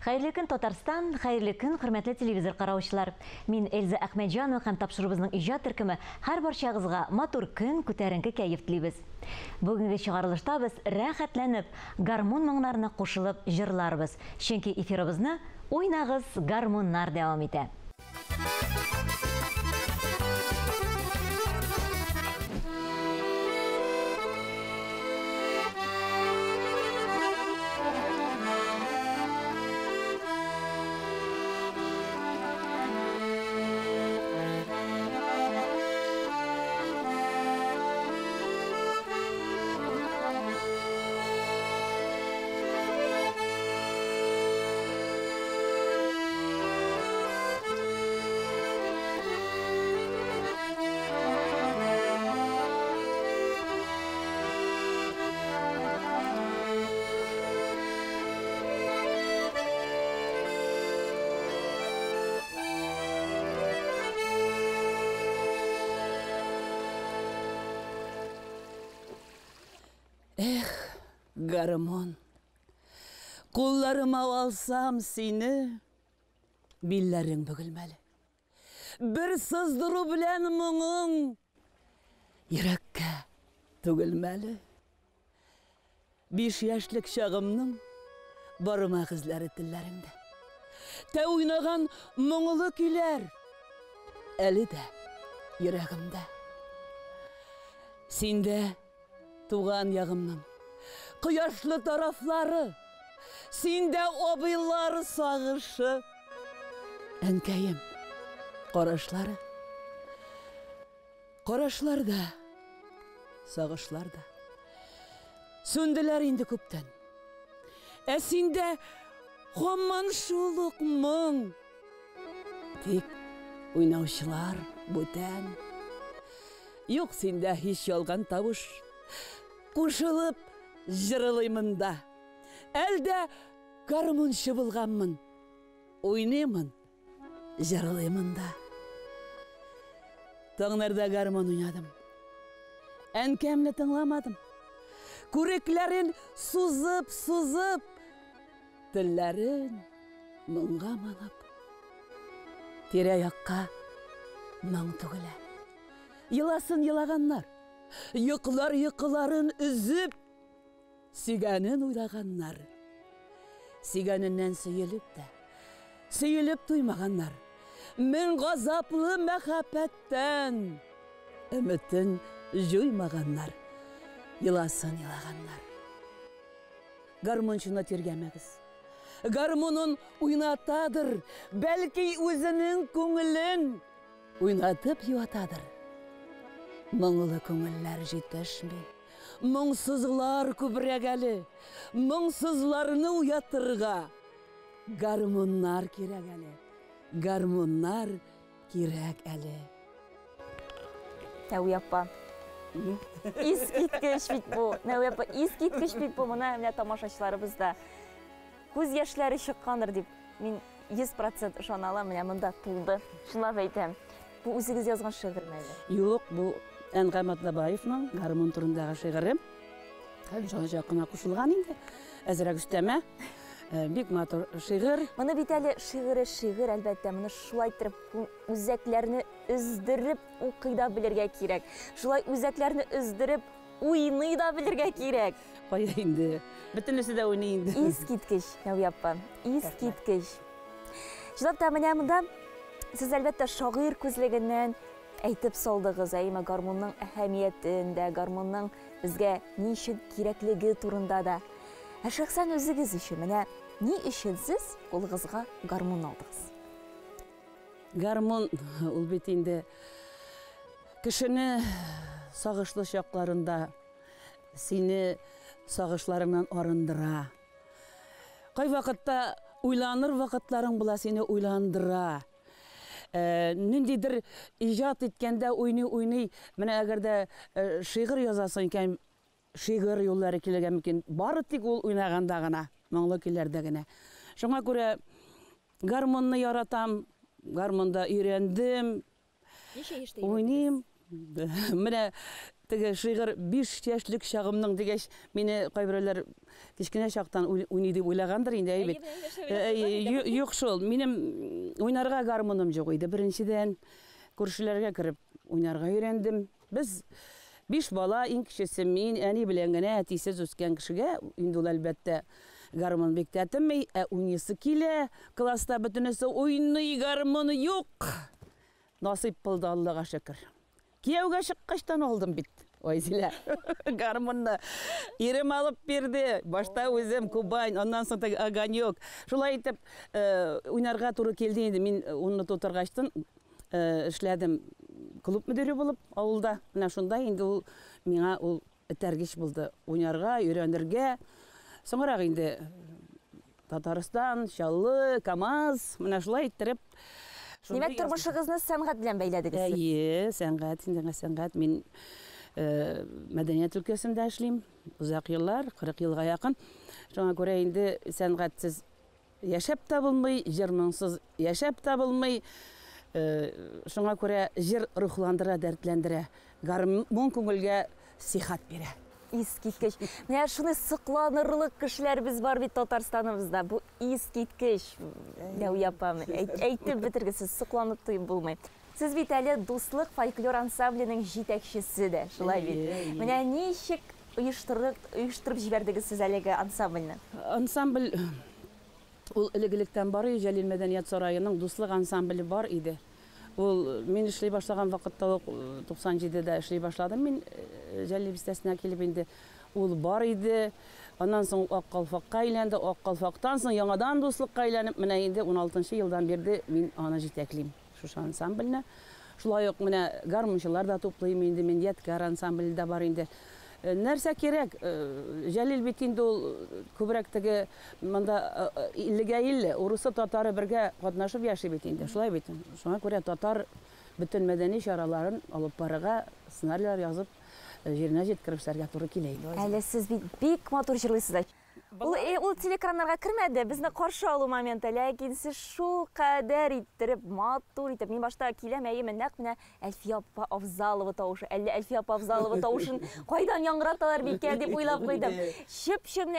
Хәерле көн, Татарстан, хәерле көн, хөрмәтле телевизор караучылар. Мин Эльза Әхмәтҗанова һәм тапшыруыбызның иҗат төркеме һәр барчагызга матур көн, күтәренке кәеф телибез. Бүгенге чыгарылышта без рәхәтләнеп, гармун моңнарына кушылып җырларбыз, чөнки эфирыбызны Уйнагыз, гармуннар дәвам итә. Эх, гармун. Кулларыма алсам сине, билләрең бөгелмәле. Бер сыздыру белән моңың йөрәккә түгелмәле. 5 яшьлек чагымның бармак эзләре телләреңдә. Тә уйнаган моңлы көйләр әле дә йөрәгемдә. Синдә туган ягымның кояшлы тарафлары, синдә абыйлар сагышы, әнкәем карашлары. Карашлар да, сагышлар да сүнделәр инде күптән. Ә синдә һаман шул ук моң. Тик уйнаучылар бүтән. Юк синдә һич ялган тавыш. Кушылып җырлыймын да. Әлдә гармунчы булганмын. Уйныймын, җырлыймын да. Таңнарда гармун уйнадым. Әнкәмне тыңламадым. Күрекләрен сузып-сузып, телләрен моңга манып, тирә-якка моң түгелә. Еласын елаганнар, йоклар йокыларын өзеп, сөйгәнен уйлаганнар. Сөйгәненнән сөелеп тә, сөелеп туймаганнар. Мең газаплы мәхәббәттән өметен җуймаганнар. Еласын елаганнар. Гармунчыны тиргәмәгез. Гармунын уйнатадыр, бәлки үзенең күңелен уйнатып юатадыр. Моңлы күңелләр җитешми. Моңсызлар күбрәк әле. Моңсызларны уятырга гармуннар кирәк әле. Гармуннар кирәк әле. Нәүи апа. Искиткеч бит бу. Нәүи апа, искиткеч бит бу. Моны менә тамашачыларыбыз да күз яшьләре чыккандыр дип мин 100% ышана алам. Менә монда тулды. Чынлап әйтәм. Бу үзегез язган шигырьме әле? Юк, бу Әнгам Атнабаевның гармун турындагы шигыре. Һәм җан кына кушылган инде. Әзрәк өстәмә. Бик матур шигырь. Моны бит әле шигыре шигырь, әлбәттә. Моны шулай иттереп үзәкләрне өздереп укый да белергә кирәк. Шулай үзәкләрне өздереп уйный да белергә кирәк. Кая инде? Бөтенесе дә уйный инде. Искиткеч, Нәүи апа, искиткеч. Чынлап та менә монда сез әлбәттә шагыйрь күзлегеннән әйтеп салдыгыз, әйме, гармунның әһәмиятен дә, гармунның безгә ни өчен кирәклеге турында да. Ә шәхсән үзегез өчен менә ни өчен сез кулыгызга гармун алдыгыз? Гармун ул бит инде кешене сагышлы чакларында сине сагышларыңнан арындыра. Кай вакытта уйланыр вакытларың була, сине уйландыра. Ниндидер иҗат иткәндә уйный-уйный, менә әгәр дә шигырь язасың икән, шигырь юллары килергә мөмкин. Бары тик ул уйнаганда гына, моңлы көйләрдә генә. Шуңа күрә гармунны яратам, гармунда өйрәндем. Ничә яшьтә Уйныйм. Менә Теге шигырь 5 яшьлек чагымның дигәч, мине кайберәүләр кечкенә чактан уйный дип уйлагандыр инде, әй бит. Юк шул, минем уйнарга гармуным юк иде. Беренчедән, күршеләргә кереп уйнарга өйрәндем. Без 5 бала, иң кечесе мин, әни белән генә әтисез үскән кешегә, инде ул әлбәттә гармун бик тәтеми, ә уйныйсы килә. Класста бөтенесе уйный, гармун юк. Насыйп булды, Аллага шөкер. Кияүгә чыккачтан алдым бит, Айзилә. Гармунны ирем алып бирде. Башта үзем Кубань, аннан соң теге Огонек. Шулай итеп, уйнарга туры килде инде. Мин унны тутыргачтан эшләдем клуб мөдире булып авылда. Менә шунда инде ул миңа ул этәргеч булды. Уйнарга, өйрәнергә. Соңрак инде Татарстан, Чаллы, КАМАЗ, менә шулай иттереп. Димәк, тормышыгызны сәнгать белән бәйләдегез? Әйе, сәнгать, инде сәнгать. Мин мәдәният өлкәсендә эшлим. Озак еллар, 40 елга якын. Шуңа күрә инде сәнгатьсез яшәп тә булмый, җыр-моңсыз яшәп тә булмый. Шуңа күрә җыр рухландыра, дәртләндерә. Гармун күңелгә сихәт бирә. Искиткеч. Менә шуны сокланырлык кешеләребез бар бит Татарстаныбызда. Бу искиткеч. Дәү апам, әйтеп бетергесез, сокланып туеп булмый. Сез бит әле Дуслык фольклор ансамбленең җитәкчесе дә, шулай бит. Менә ничек оештырып җибәрдегез сез әлеге ансамбльне? Ансамбль ул элек-электән бар иде, Җәлил мәдәният сараеның Дуслык ансамбле бар иде. Ул мин эшли башлаган вакытта ук, 97-дә эшли башладым мин, Җәлил бистәсенә килеп инде. Ул бар иде. Аннан соң Ак калфакка әйләнде, Ак калфактан соң яңадан Дуслыкка әйләнеп, менә инде 16 елдан бирде мин аны җитәклим, шушы ансамбльне. Шулай ук менә гармунчылар да туплыйм инде мин, Ядкәр ансамбле дә бар инде. Нәрсә кирәк? Җәлил бит инде ул күбрәк теге монда иллегә илле, урысы татары бергә катнашып яши бит инде. Шулай бит. Шуңа күрә татар бөтен мәдәни чараларын алып барырга, сценарийлар язып, җиренә җиткереп эшләргә туры килә инде. Әле сез бит бик матур җырлыйсыз да. Ул телекраннарга кермәде, безне каршы алу моменты, ләкин сез шул кадәр иттереп, матур итеп, мин башта киләм, әйе, нәкъ менә Әлфия апа Авзалова тавышы, әллә Әлфия апа Авзалова тавышын кайдан яңгыраталар микән дип уйлап куйдым. Чып-чын,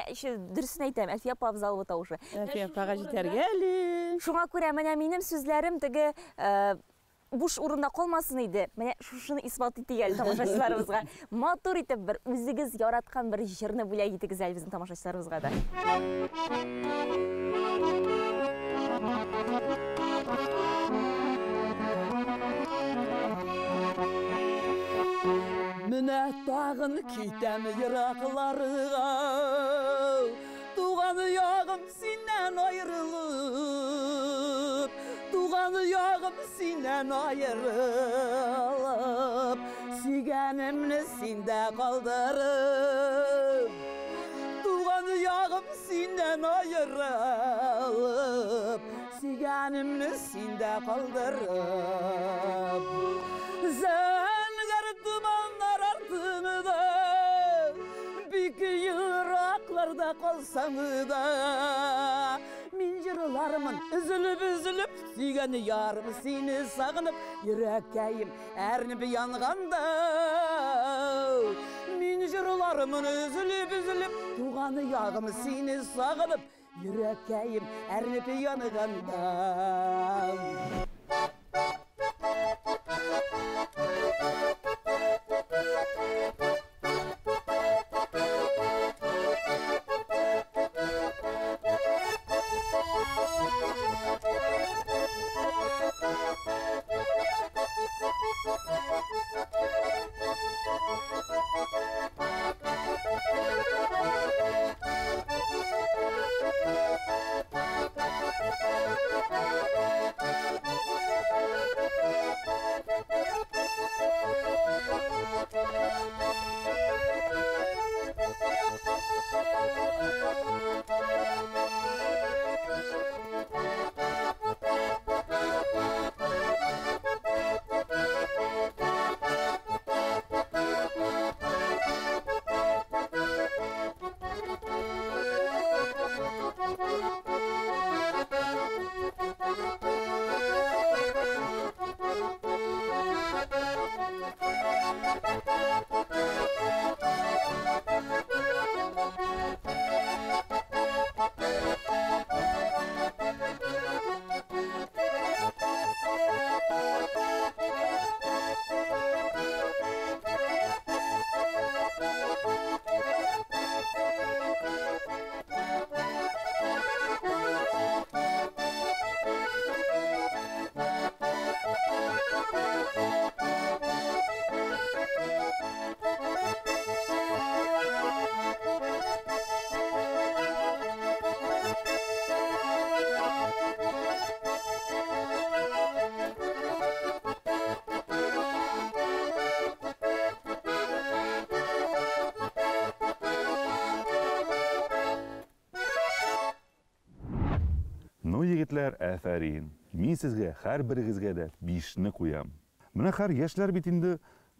дөресен әйтәм, Әлфия апа Авзалова тавышы. Әлфия апага җитәргә әле. Шуңа күрә менә минем сүзләрем теге буш урында калмасын иде. Менә шушыны исбат итик әле тамашачыларыбызга. Матур итеп бер үзегез яраткан бер җырны бүләк итегез әле безнең тамашачыларыбызга да. Менә тагын китәм еракларга, туган ягым синнән аерылып, туган ягым синнән аерылып, сөйгәнемне синдә калдырып, туган ягым синнән аерылып, сөйгәнемне синдә калдырып. Зәңгәр томаннар артында, бик еракларда калсаң да, мин җырлармын өзелеп-өзелеп, сөйгән ярым сине сагынып, йөрәккәем әрнеп янганда. Мин җырлармын өзелеп-өзелеп, туган ягым сине сагынып, йөрәккәем әрнеп янганда. Ну, егетләр, афәрин. Мин сезгә һәрберегезгә дә бишне куям. Менә хәр яшьләр бит инде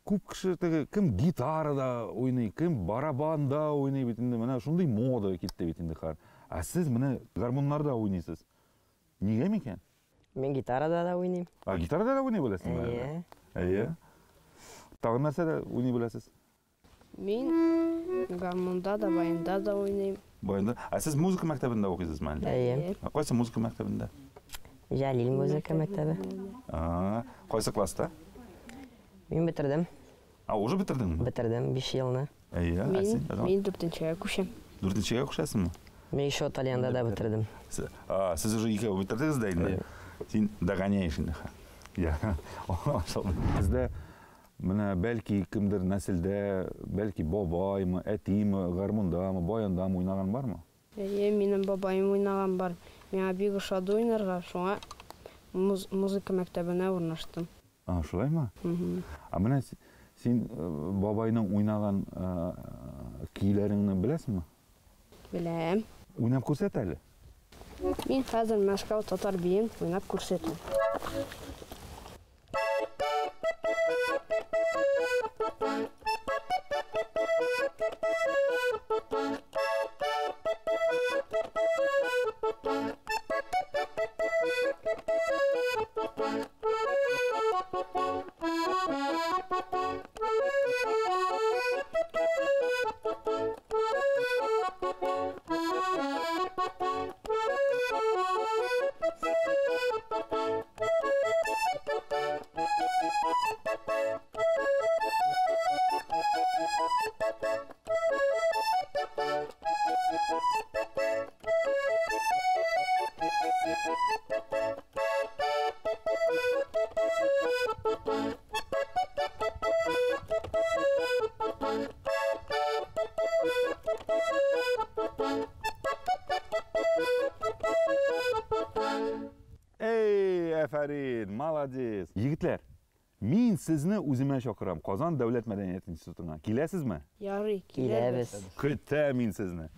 күп кеше теге кем гитарада уйный, кем барабанда уйный бит инде. Менә шундый мода китте бит инде хәр. Ә сез менә гармуннарда уйныйсыз. Нигә микән? Мин гитарада да уйныйм. А гитарада да уйный беләсеңме? Әйе. Әйе. Тагын нәрсәдә уйный беләсез? Мин гармунда да, баянда да уйныйм. Баянда. Ә сез музыка мәктәбендә укыйсызмы әллә? Әйе. Ә кайсы музыка мәктәбендә? Җәлил музыка мәктәбе. А, кайсы класста? Мин бетердем. А, уже бетердеңме? Бетердем 5 елны. Әйе, ә Мин, син? мин дүртенчегә күчәм. Дүртенчегә күчәсеңме? Мин еще тальянда да бетердем. А, сез уже икәү бетердегез дә инде. Син догоняешь инде. Я. Сездә менә бәлки кемдер нәселдә, бәлки бабаймы, әтиме, гармундамы, баяндамы уйнаган бармы? Әйе, минем бабаем уйнаган бар. Миңа бик ошады уйнарга, шуңа музыка мәктәбенә урнаштым. А, шулаймы? Ә менә син бабайның уйнаган көйләреңне беләсеңме? Беләм. Уйнап күрсәт әле. Мин хәзер Мәскәү татар биен уйнап күрсәтәм. Эй, афәрин, молодец. Егетләр, мин сезне үземә чакырам Казан дәүләт мәдәният институтына. Киләсезме? Ярый, Киләбез. Көтәм мин сезне.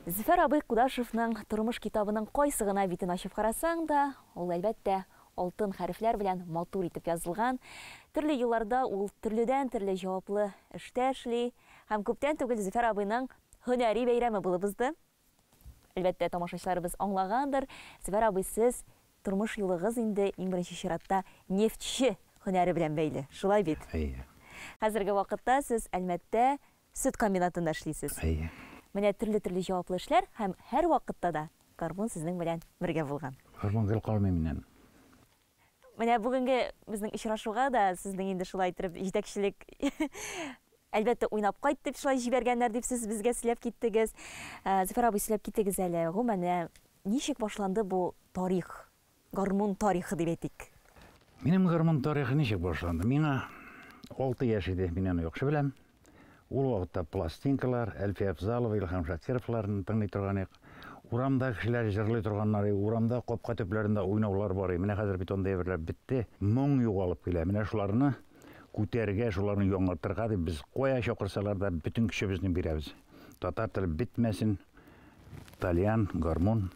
Зөфәр абый Кудашевның тормыш китабының кайсы гына битен ачып карасаң да, ул әлбәттә алтын хәрефләр белән матур итеп язылган. Төрле елларда ул төрледән-төрле җаваплы эштә эшли һәм күптән түгел Зөфәр абыйның һөнәри бәйрәме булып узды. Әлбәттә, тамашачыларыбыз аңлагандыр. Зөфәр абый, сез тормыш юлыгыз инде иң беренче чиратта нефтьче һөнәре белән бәйле. Шулай бит? Әйе. Хәзерге вакытта сез Әлмәттә сөт комбинатында эшлисез. Әйе. Менә төрле-төрле җаваплы эшләр һәм һәр вакытта да гармун сезнең белән бергә булган. Гармун гел калмый миннән. Менә бүгенге безнең очрашуга да сезнең инде шулай итеп җитәкчелек әлбәттә уйнап кайт дип шулай җибәргәннәр дип сез безгә сөйләп киттегез. Зөфәр абый, сөйләп китегез әле. Гомумән, ничек башланды бу тарих? Гармун тарихы дип әйтик. Минем гармун тарихы ничек башланды? Миңа 6 яшь иде, мин аны яхшы беләм. Ул вакытта пластинкалар, Әлфия Афзалова, Илһам Шакировларны тыңлый торган идек. Урамда кешеләр җырлый торганнар иде, урамда капка төпләрендә уйнаулар бар иде. Менә хәзер бит андый әйберләр бетте. Моң югалып килә. Менә шуларны күтәрергә, шуларны яңартырга дип без кая чакырсалар да бөтен көчебезне бирәбез. Татар теле бетмәсен, тальян, гармун,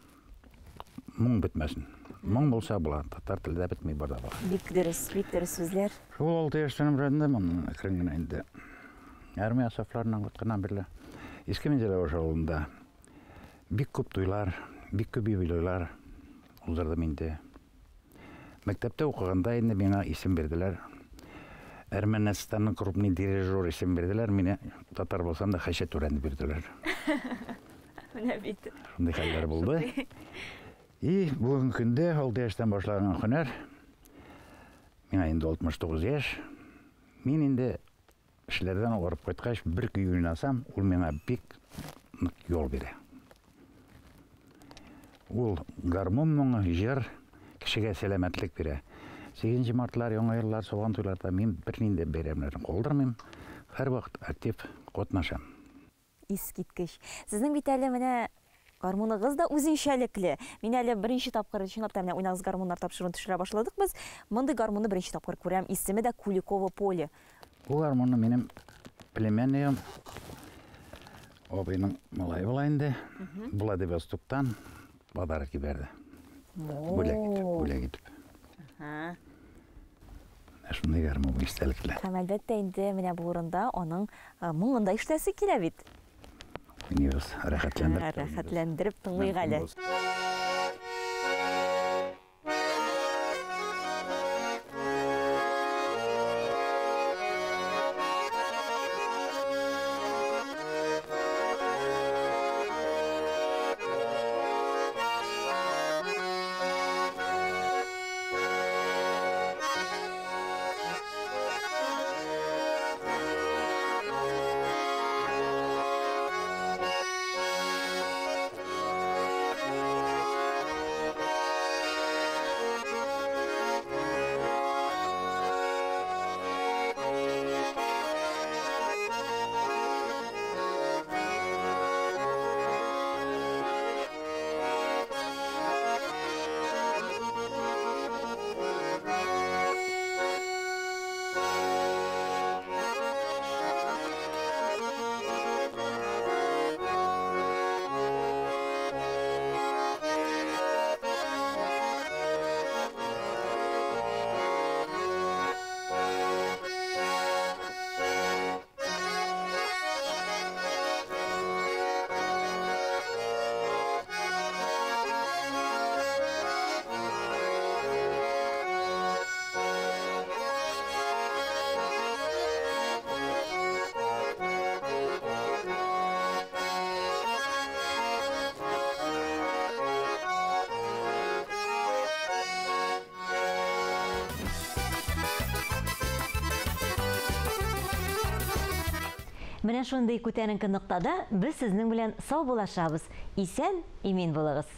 моң бетмәсен. Моң булса була, татар теле дә бетми, бар да була. Бик дөрес, бик дөрес сүзләр. Шул 6 яшьтән өйрәндем, аннан әкрен генә инде. Армия сафларыннан кайтканнан бирле Иске Мензеләбаш авылында бик күп туйлар, бик күп юбилейлар уздырдым инде. Мәктәптә укыганда инде миңа исем бирделәр. Әрмәнстанның крупный дирижер исем бирделәр. Мине татар булсам да Хәчәтүрәне бирделәр. Менә бит. Шундый хәлләр булды. И бүгенге көндә 6 яшьтән башлаган һөнәр. Миңа инде 69 яшь. Мин инде эшләрдән арып кайткач, бер көй уйнасам, ул миңа бик нык юл бирә. Ул гармун моңы, җыр кешегә сәламәтлек бирә. 8 мартлар, яңа еллар, сабан туйларда мин бернинди бәйрәмнәрне калдырмыйм. Һәрвакыт актив катнашам. Искиткеч. Сезнең бит әле менә гармуныгыз да үзенчәлекле. Мин әле беренче тапкыр чынлап та менә уйнагыз гармуннар тапшыруын төшерә башладык без. Мондый гармунны беренче тапкыр күрәм. Исеме дә Куликово поле. Бу гармунны минем племяннигым абыйның малае була инде. Владивостоктан подарок җибәрде. Бүләк итеп, бүләк итеп. Шундый гармун бу истәлекле. Һәм әлбәттә инде менә бу урында аның моңын да ишетәсе килә бит. Уйныйбыз, рәхәтләндереп. Рәхәтләндереп тыңлыйк әле. Менә шундый күтәренке ноктада без сезнең белән сау булашабыз. Исән, имин булыгыз.